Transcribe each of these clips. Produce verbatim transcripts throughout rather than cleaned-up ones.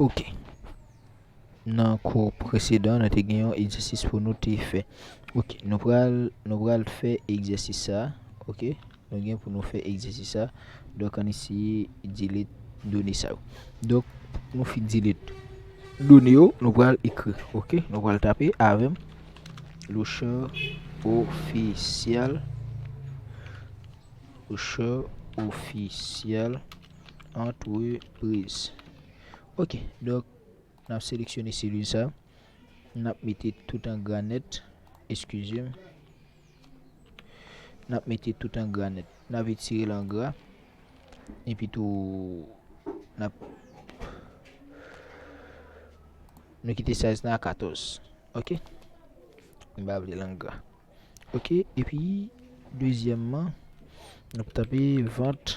Ok. Nan kou presedan, nou te gen yon egzèsis pou nou te fè. Ok, nou pral, nou pral fè egzèsis sa. Ok, nou gen pou nou fè egzèsis sa. Donk, ann eseye delete done sa yo. Donk, nou fin delete done yo, nou pral ekri. Ok, nou pral tape avè m. Louchard Official. Louchard Official Entreprise. Ok, donk, n ap seleksyone selil sa. N ap mete tout an gra nèt. Eskize m. N ap mete tout an gra nèt. N ap etire l an gra. Epi tou, n ap, nou kite size lan a katòz. Ok? M pa vle l an gra. Ok, epi, dezyèmman, n ap tape vente,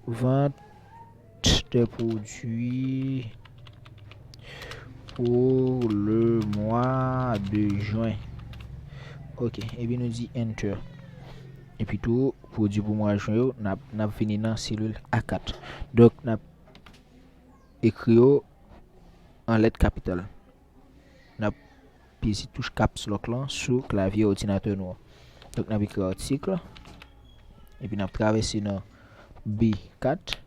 vente de produits pour le mois de juin. Ok, epi nou di enter. Epi tou, pwodui pou mwa jen yo, n ap, n ap vini nan selil A kat. Donk, n ap ekri yo an lèt kapital. N ap peze touch caps lock lan sou klavye òdinatè nou an. Donk, n ap ekri article, epi n ap travèse nan B kat,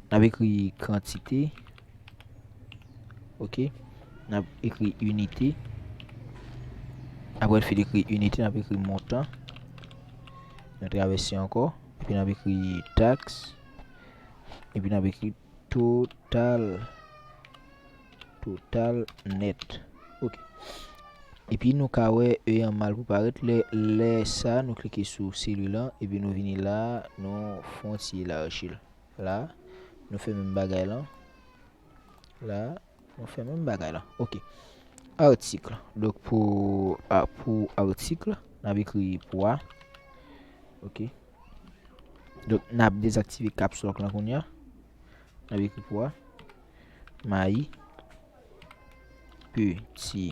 n ap ekri kantite, ok, n ap ekri inite, apre n fin ekri inite, n ap ekri montan, nou travèse ankò, epi n ap ekri tax, epi n ap ekri total, total nèt. Ok. Epi nou ka wè E an mal pou parèt. Lè, lè sa, nou klike sou selil lan, epi nou vini la, nou fè yon ti elaji l. La, nou fè menm bagay lan. La, nou fè menm bagay lan. Ok. Article. Donk, pou, a, pou article, n ap ekri pwa. Ok. Donk, n ap dezaktive caps lock lan kounye a. N ap ekri pwa. Mayi. Peti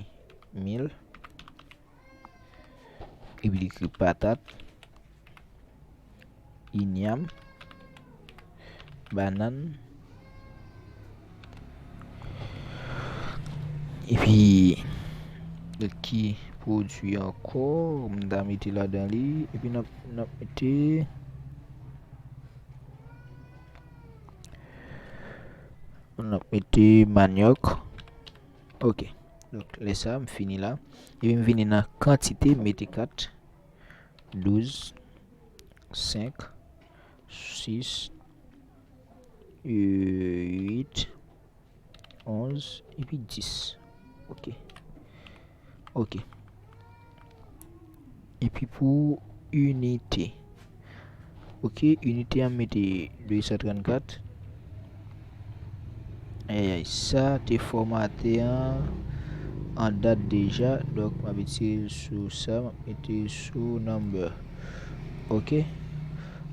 mil. Epi li ekri patat. Inyam. Bannann. Epi, lòt ki pwodui ankò, m ta mete ladan li. Epi n ap, n ap mete, n ap mete manyòk. Ok. Donk, lè sa, m fini la. Epi m vini nan kantite, m mete kat, douz, senk, sis, uit, onz, epi dis. Ok. Ok. Epi pou inite. Ok, inite an mete de san trannkat. Ayayay, sa te fòmate an, an dat deja. Donk, m ap retire l sou sa, m ap mete l sou number. Ok.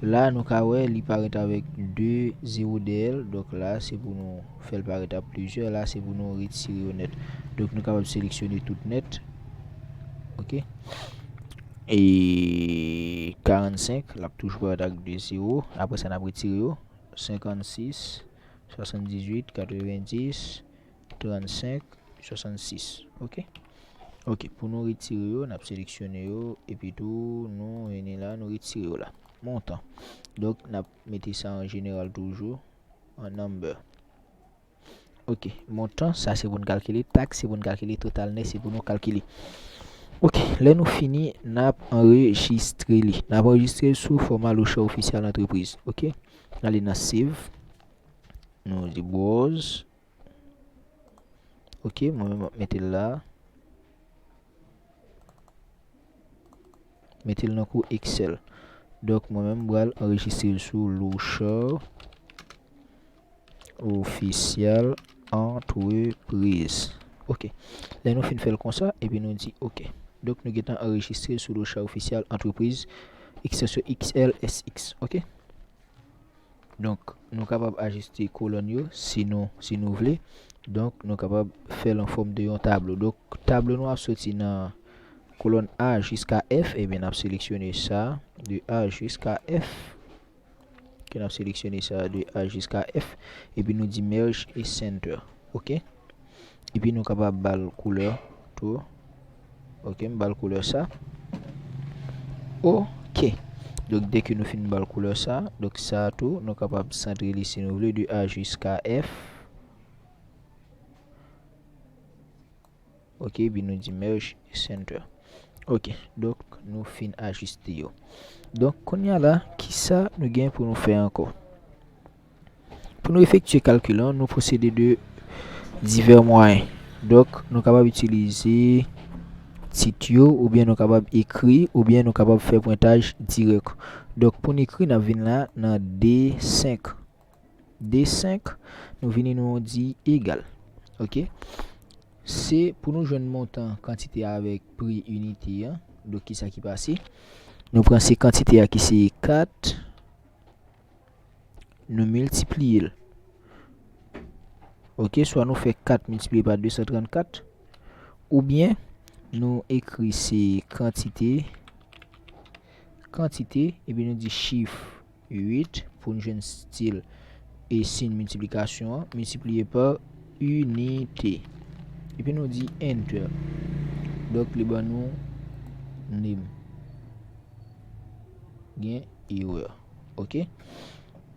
La, nou ka wè, li parèt avèk de zewo dèyè l. Donk, la, se pou nou fè l parèt a plizyè. La, se pou nou retire yo nèt. Donk, nou kapab seleksyone tout nèt. Ok. E karannsenk, l ap toujou parèt ak de zewo. Apre sa, n ap retire yo. Senkannsis, swasanndizuit, katrevendis, trannsenk, swasannsis. Ok? Ok, pou nou retire yo, n ap seleksyone yo, epi tou, nou vini la, nou retire yo la. Montan. Donk, n ap mete sa an jeneral toujou, an number. Ok, montan, sa se pou n kalkile, tax se pou n kalkile, total nèt se pou nou kalkile. Ok, lè nou fini, n ap anrejistre li. N ap anrejistre l sou fòma Louchard Official Entreprise. Ok, n ale nan save. Nou di browse. Ok, mwen menm m ap mete l la. Mete l nan kou Excel. Donk, mwen menm m pral anrejistre l sou Louchard Official Entreprise. Ok. Lè nou fin fè l konsa, epi nou di ok. Donk, nou gentan anrejistre l sou Louchard Official Entreprise, ekstansyon X L S X. Ok. Donk, nou kapab ajiste kolòn yo si nou, si nou vle. Donk, nou kapab fè l an fòm de yon tablo. Donk, tablo nou ap soti nan kolòn A jiska F, ebyen, n ap seleksyone sa, de A jiska F. Ke n ap seleksyone sa de A jiska F. Epi nou di merge e center. Ok. Epi nou kapab ba l koulè tou. Ok, m ba l koulè sa. Ok. Donk, dèke nou fin ba l koulè sa, donk sa tou, nou kapab santre li si nou vle, de A jiska F. Ok, epi nou di merge center. Ok, donk, nou fin ajiste yo. Donk, kounye a la, kisa nou gen pou nou fè ankò? Pou nou efektye kalkil lan, nou posede de divè mwayen. Donk, nou kapab itilize tit yo, oubyen nou kapab ekri, oubyen nou kapab fè pwentaj dirèk. Donk, pou n ekri, n ap vin la nan D senk. D senk, nou vini nou di egal. Ok? Se pou nou jwenn montan kantite avèk pri inite an. Donk, kisa ki pase? Nou pran se kantite a ki se kat, nou miltipliye l. Ok, swa nou fè kat miltipliye pa de san trannkat, oubyen nou ekri se kantite, kantite, epi nou di chif uit pou n jwenn stil e siy miltiplikasyon an, miltipliye pa inite. Epi nou di enter. Donk, li ban nou name. Gen erè. Ok?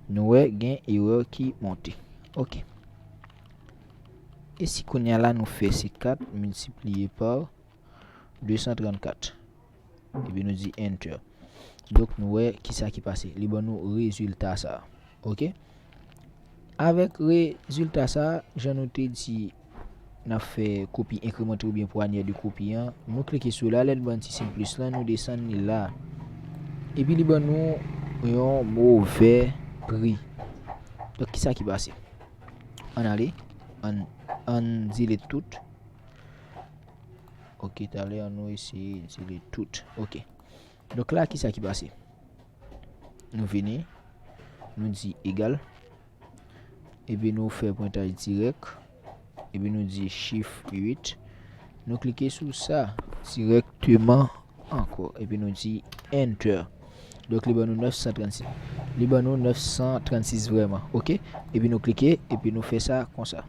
Nou wè gen erè ki monte. Ok. E si kounye a la nou fè se kat miltipliye pa de san trannkat. Epi nou di enter. Donk, nou wè kisa ki pase. Li ban nou rezilta sa. Ok? Avèk rezilta sa, jan nou te di, n ap fè kopi enkremante oubyen pou anyè de kopi an, nou klike sou la, lè l ban n ti siy plis lan, nou desann li la. Epi li ban nou yon movè pri. Donk, kisa ki pase? Ann ale, ann, ann delete tout. Ok, talè an nou eseye delete tout. Ok. Donk la, kisa ki pase? Nou vini, nou di egal, epi nou fè pwentaj dirèk, epi nou di chif uit. Nou klike sou sa dirèkteman ankò, epi nou di enter. Donk, li ban nou nèf san trannsis. Li ban nou nèf san trannsis vrèman, ok? Epi nou klike, epi nou fè sa konsa.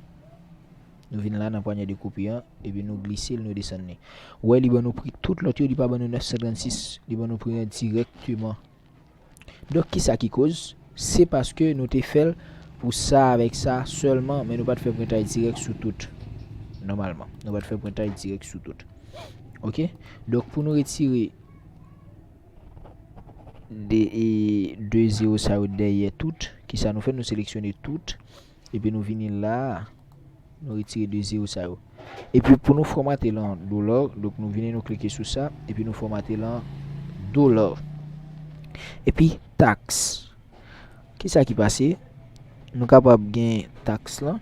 Nou vin la nan panyè de kopi an, epi nou glise l, nou desann li. Ou wè, li ban nou pri tout lòt yo, li pa ban nou nèf san trannsis, li ban nou pri an dirèkteman. Donk, kisa ki koz? Se paske nou te fè l pou sa avèk sa sèlman, men nou pa t fè pwentaj dirèk sou tout. Nòmalman, nou pa t fè pwentaj dirèk sou tout. Ok? Donk, pou nou retire de, e, de zewo sa yo dèyè tout, kisa nou fè? Nou seleksyone tout, epi nou vini la, nou retire de zewo sa yo. Epi pou nou fòmate l an dola, donk nou vini, nou klike sou sa, epi nou fòmate l an dola. Epi taks. Kisa ki pase? Nou kapab gen taks lan.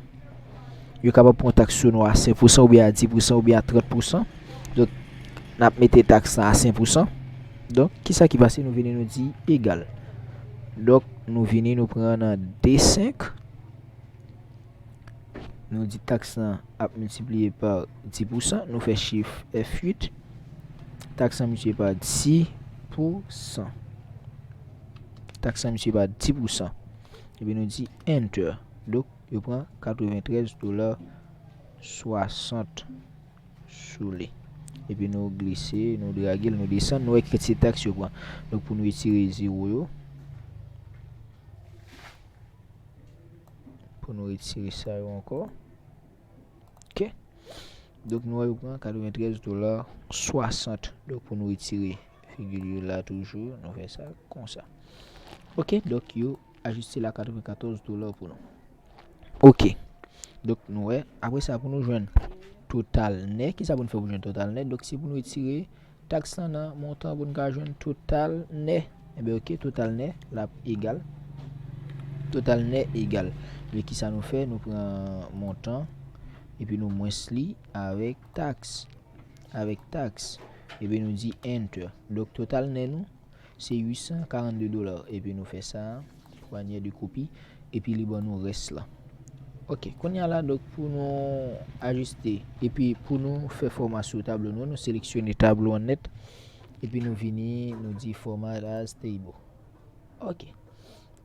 Yo kapab pran taks sou nou a senk pousan oubyen a dis pousan oubyen a trant pousan. Donk, n ap mete taks lan a senk pousan. Donk, kisa ki pase? Nou vini, nou di egal. Donk, nou vini, nou pran nan D senk. Nou di taks lan ap miltipliye pa dis pousan, nou fè chif F uit. Taks lan miltipliye pa dis pousan. Taks lan miltipliye pa dis pousan. Epi nou di enter. Donk, yo pran katreventrèz dola swasant sou li. Epi nou glise, nou drage l, nou desann, nou wè kantite taks yo pran. Donk, pou nou retire zewo yo, pou nou retire sa yo ankò. Ok. Donk, nou wè yo pran katreventrèz dola swasant. Donk, pou nou retire figil yo la toujou, nou fè sa konsa. Ok, donk, yo ajiste la katrevenkatòz dola pou nou. Ok. Donk, nou wè, apre sa, pou nou jwenn total nèt, kisa pou nou fè pou jwenn total nèt? Donk, se pou nou retire taks lan nan montan pou n ka jwenn total nèt. Enben, ok, total nèt l ap egal. Total nèt egal. Epi kisa nou fè? Nou pran montan, epi nou mwens li avèk taks. Avèk taks. Epi nou di enter. Donk, total nèt nou, se uit san karannde dola. Epi nou fè sa, pou anyè de kopi. Epi li ban nou rès la. Ok, kounye a la, donk, pou nou ajiste, epi pou nou fè fòma sou tablo nou, nou seleksyone tablo an nèt, epi nou vini, nou di format as table. Ok.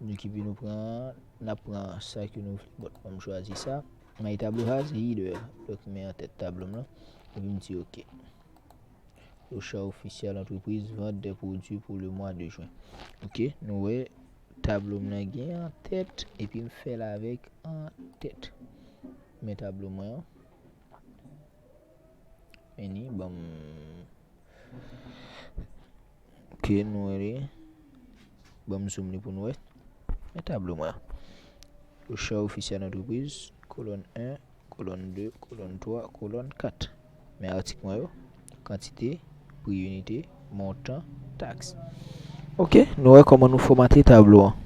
Donk, epi nou pran, n ap pran sa ke nou vle. Bon, ann chwazi sa. My tableau has header. Donk, men an tèt tablo m lan. Epi m di OK. Le chat officiel entreprise vente des produits pour le mois de juin. OK, nou wè tablo m nan gen an tèt, epi m fè l avèk an tèt. Men tablo mwen an. Vini, ban m. OK, nou wè li. Ban m zoom li pou nou wè. Men tablo mwen an. Le chat officiel entreprise, kolòn en, kolòn de, kolòn twa, kolòn kat. Men atik mwen yo, kantite, pri inite, montan, taks. OK, nou wè kòman nou fòmate tablo an.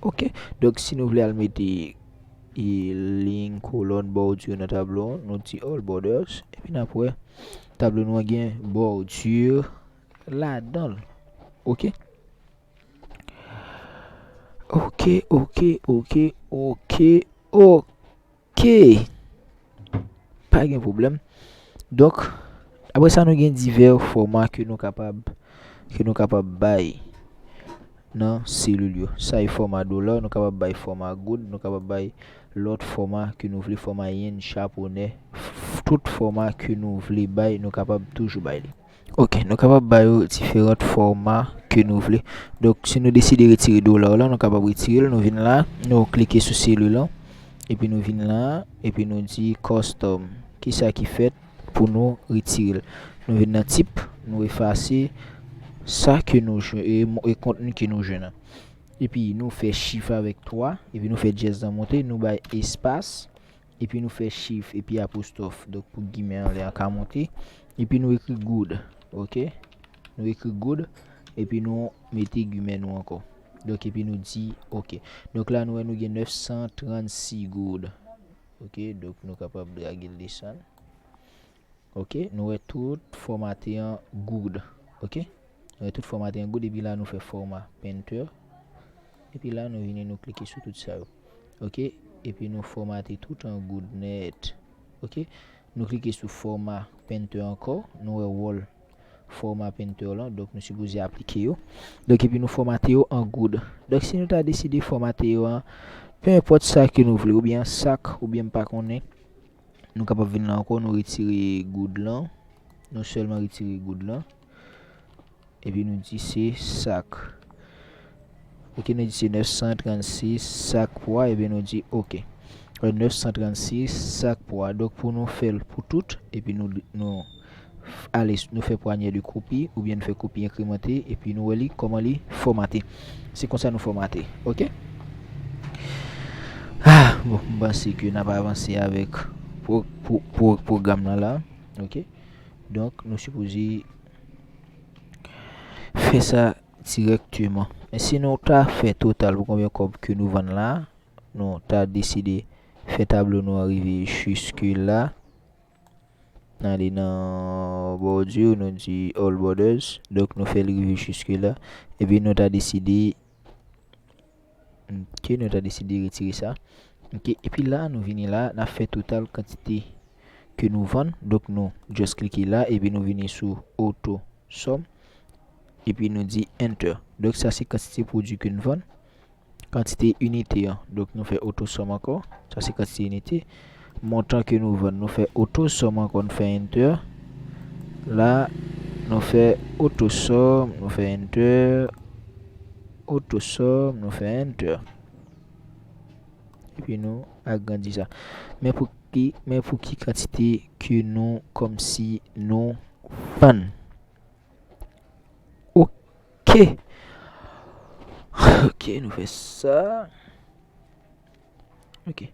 OK, donk si nou vle al mete e, liy, kolòn, bòdi nan tablo an, nou di all borders, epi n ap wè tablo nou an gen bòdi ladan l. OK? OK, OK, OK, OK, OK. Pa gen pwoblèm. Donk, apre sa, nou gen divè fòma ke nou kapab, ke nou kapab bay nan selil yo. Sa e fòma dola, nou kapab bay fòma goud, nou kapab bay lòt fòma ke nou vle, fòma yen, chaponè, f-, tout fòma ke nou vle bay, nou kapab toujou bay li. OK, nou kapab ba yo diferan fòma ke nou vle. Donk, si nou deside retire dola la, nou kapab retire l. Nou vin la, nou klike sou selil lan, epi nou vin la, epi nou di custom. Kisa ki fèt pou nou retire l? Nou vin nan tip, nou efase sa ke nou jwenn, e, e kontni ke nou jwenn nan. Epi nou fè chif avèk twa, epi nou fè dyèz lan monte, nou bay espas, epi nou fè chif, epi apostwòf. Donk, pou gimè anlè an ka monte. Epi nou ekri good. OK? Nou ekri good. Epi nou mete gimè nou ankò. Donk, epi nou di OK. Donk, la, nou wè nou gen nèf san trannsis goud. OK? Donk, nou kapab drage l desann. OK? Nou wè tout fòmate an good. OK? Nou wè tout fòmate an good, epi la nou fè fòma painter. Epi la nou vini nou klike sou tout sa yo. OK? Epi nou fòmate tout an good nèt. OK? Nou klike sou fòma painter ankò. Nou wè wòl fòma painter lan. Donk nou sipoze aplike yo. Donk epi nou fòmate yo an good. Donk si nou ta deside fòmate yo an, pe enpòt sa ke nou vle, oubyen an sak, oubyen m pa konnen, nou kapab vin la ankò, nou retire good lan. Nou sèlman retire good lan. Epi nou di se sak. OK, nou di se nèf san trannsis sak pwa, epi nou di OK. Nèf san trannsis sak pwa. Donk, pou nou fè l pou tout, epi nou, nou f-, ale, nou fè pwanyè de kopi, oubyen nou fè kopi enkrimante, epi nou wè li kòman li fòmate. Se konsa nou fòmate. OK? Ah, bon, m panse ke n ap avanse avèk pro-, pro-, pro-, pwogram nan la. OK? Donk, nou sipoze fè sa dirèkteman. Men si nou ta fè total pou konbyen kòb ke nou vann la, nou ta deside fè tablo nou an rive jiske la. N ale nan bòdi, nou di all borders. Donk, nou fè l rive jiske la. Epi nou ta deside, OK, nou ta deside retire sa. OK, epi la, nou vini la, n ap fè total kantite ke nou vann. Donk, nou just klike la, epi nou vini sou auto sum. Epi nou di enter. Donk, sa se kantite pwodui ke n vann. Kantite inite an. Donk, nou fè auto sum ankò. Sa se kantite inite. Montan ke nou vann, nou fè auto sum ankò, nou fè enter. La, nou fè auto sum, nou fè enter. Auto sum, nou fè enter. Epi nou agrandi sa. Men pou ki, men pou ki kantite ke nou kòmsi nou vann. OK. OK, nou fè sa. OK.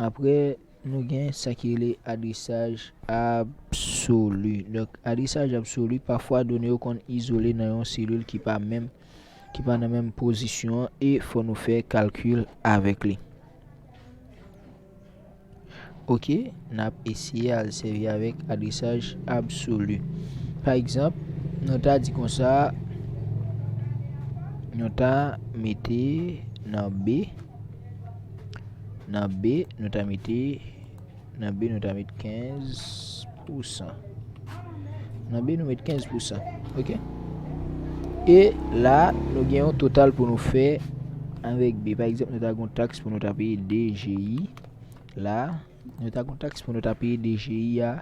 Apre, nou gen sa ki rele adresaj absoli. Donk, adresaj absoli, pafwa done yo konn izole nan yon selil ki pa menm, ki pa nan menm pozisyon an, e fò nou fè kalkil avèk li. OK, n ap eseye al sèvi avèk adresaj absoli. Pa egzanp, nou ta di konsa, nou ta mete nan B, nan B, nou ta mete, nan B, nou ta mete kenz pousan. Nan B, nou mete kenz pousan. OK? E la, nou gen yon total pou nou fè avèk B. Pa egzanp, nou ta gon taks pou nou ta peye D G I. La, nou ta gon taks pou nou ta peye D G I a,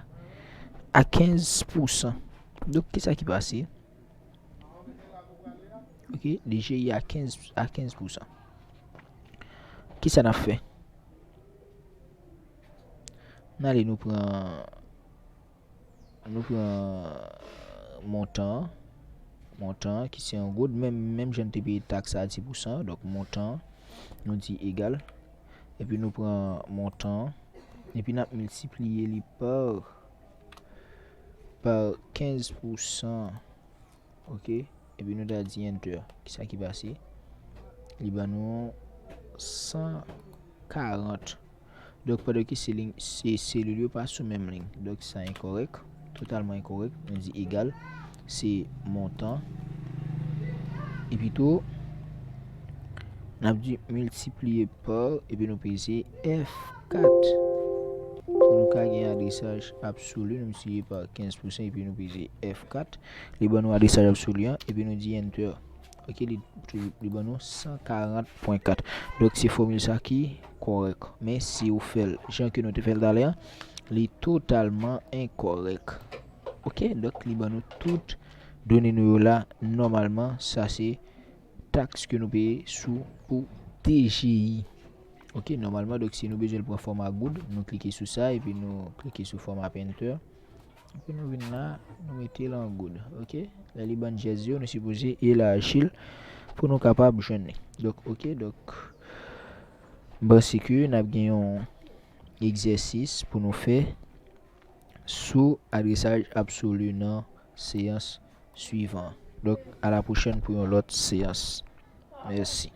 a kenz pousan. Donk, kisa ki pase? Ok, D G I a kenz, a kenz pousan. Kisa n ap fè? N ale, nou pran, nou pran montan an, montan an ki se an goud, menm, menm jan n te peye taks a dis pousan, donk montan an, nou di egal, epi nou pran montan an, epi n ap miltipliye li pa, pa kenz pousan, ok, epi nou ta di enter. Kisa ki pase? Li ban nou san karant. Donk, pandan ke se liy, se selil yo pa sou menm liy. Donk, sa enkòrèk, totalman enkòrèk. Nou di egal, se montan. Epi tou, n ap di miltipliye pa, epi nou peze F kat. Pou nou ka gen adresaj absoli, nou miltipliye pa kenz pousan, epi nou peze F kat. Li ban nou adresaj absoli an, epi nou di enter. Ok, li, li ban nou san karant pwen kat. Donk, se fòmil sa ki kòrèk. Men, si ou fè l jan ke nou te fè l talè a, li totalman enkòrèk. Ok, donk, li ban nou tout done nou yo la, nòmalman, sa se taks ke nou peye sou pou D G I. Ok, nòmalman, donk, si nou bezwen l pran fòma goud, nou klike sou sa, epi nou klike sou format painter. Epi nou vin la, nou mete l an goud, ok? Lè li ban n jès yo, nou sipoze elaji l pou nou kapab jwenn li. Donk, ok, donk, m panse ke n ap gen yon egzèsis pou nou fè sou adresaj absoli nan seyans swivan. Donk, a la pwochèn pou yon lòt seyans. Mèsi.